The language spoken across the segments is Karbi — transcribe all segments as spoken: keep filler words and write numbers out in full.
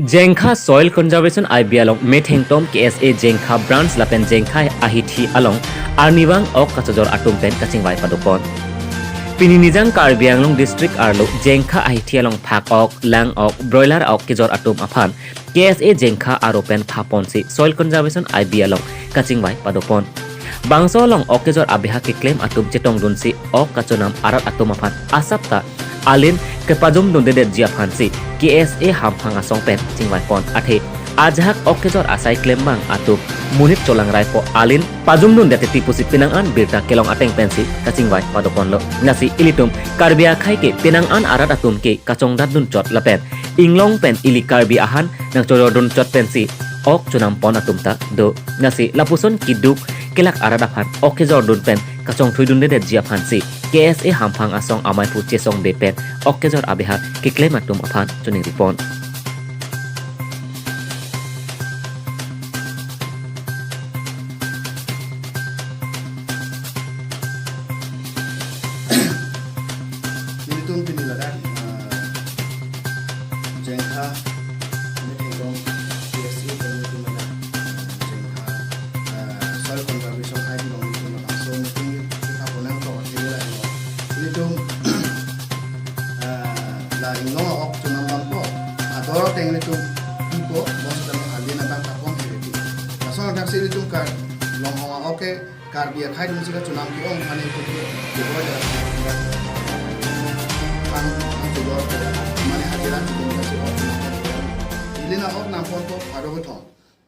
Jengkha Soil Conservation I B along methengtom K S A Jengkha Branch lapen Jengkha ahithi along arnivang ok kachojor atum pen kachingvai padopon. Pini nijang Karbi Anglong District arlo Jengkha ahithi along phak ok, lang ok, broiler ok kejor atum aphan K S A Jengkha aro pen phaponsi Soil Conservation I B along kachingvai padopon. Bangso along ok kejor abeha keklem atum chetongdunsi ok kachonam arat atum aphan asapta alin kepajumdundedetji aphansi K S A hamphang asong pen chingvaipon. Athe ajahak ok kejor asai klembang atum monit cholangraipo, alin pajumdunde titi pusi penang an birta kelong ateng pensi kachingvai padoponlo. Lasi ilitum Karbi akhei ke penang an arat atum ke kachongdatdunchot lapen inglong pen ili Karbi ahan nangchojordunchot pensi ok chonampon atum ta do. Lasi lapuson keduk kelak arat aphan ok kejordun pen kachongthuidundedetji aphansi K S A hamphang asong amaiphu Chesong Bey pen ok kejor abeha keklem atum aphan choningripon. Nelitum pini ladak, ah, Jengkha, methengtom K S A pen nelitum ladak, ah, Jengkha, ah, Soil Conservation I B along nelitum labangso meeting kita ponang to, kiri la ino. Nelitum, ah, la inglong ok chonam dampo, ador ateng nelitum pipo, bonsitame alin abang kapon heveti. Lason adak si nelitum Karlong hong ok ke, Karbi akhei atum si kachonam ke-ong mane itu ke, ke boy da. Ang, ang kedor ke, mane hajira kedor ke si ok. Ili na ok nampon to pharo kethom.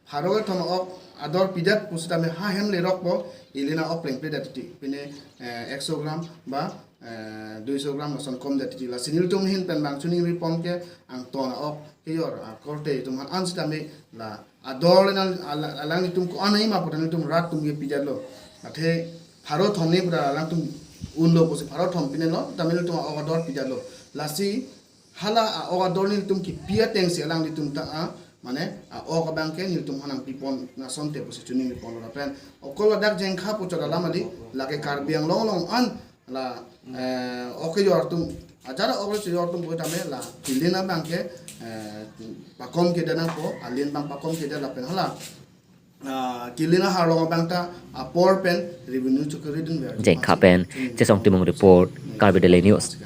Pharo kethom ok ador pidet pusitame ha hem lerokpo, ili na ok plengpledet titi. Pine, eh, ekso gram ba, eh, duiso gram lason komdet titi. Lasi nelitum ahin pen bang choningripon ke angton ok kejor akorte itum an sitame la ador le nang ala-, alanglitum ko-an aima pura nelitum rat atum ke pidetlo. Athe pharo thom ni pura alangtum unlo pusi pharo thom pinelo, tame nelitum a-ok ador pidetlo. Lasi hala a-ok ador nelitum kipi atengsi alanglitum ta a, mane a-ok abang ke nelitum hanang pipon asonte pusi choningriponlo lapen. Okol ladak Jengkha puchot alam adi, lake Karbi Anglong along an la, eh, ok kejor atum, ajara ok kejor atum pusitame la, kilin abang ke, eh, pakom kedet nangpo, alin abang pakom kedet lapen hala, ah, kilin aharlong abang ta apor pen revenue chokridunver. Jengkha pen Chesong Timung report, Karbi Daily News.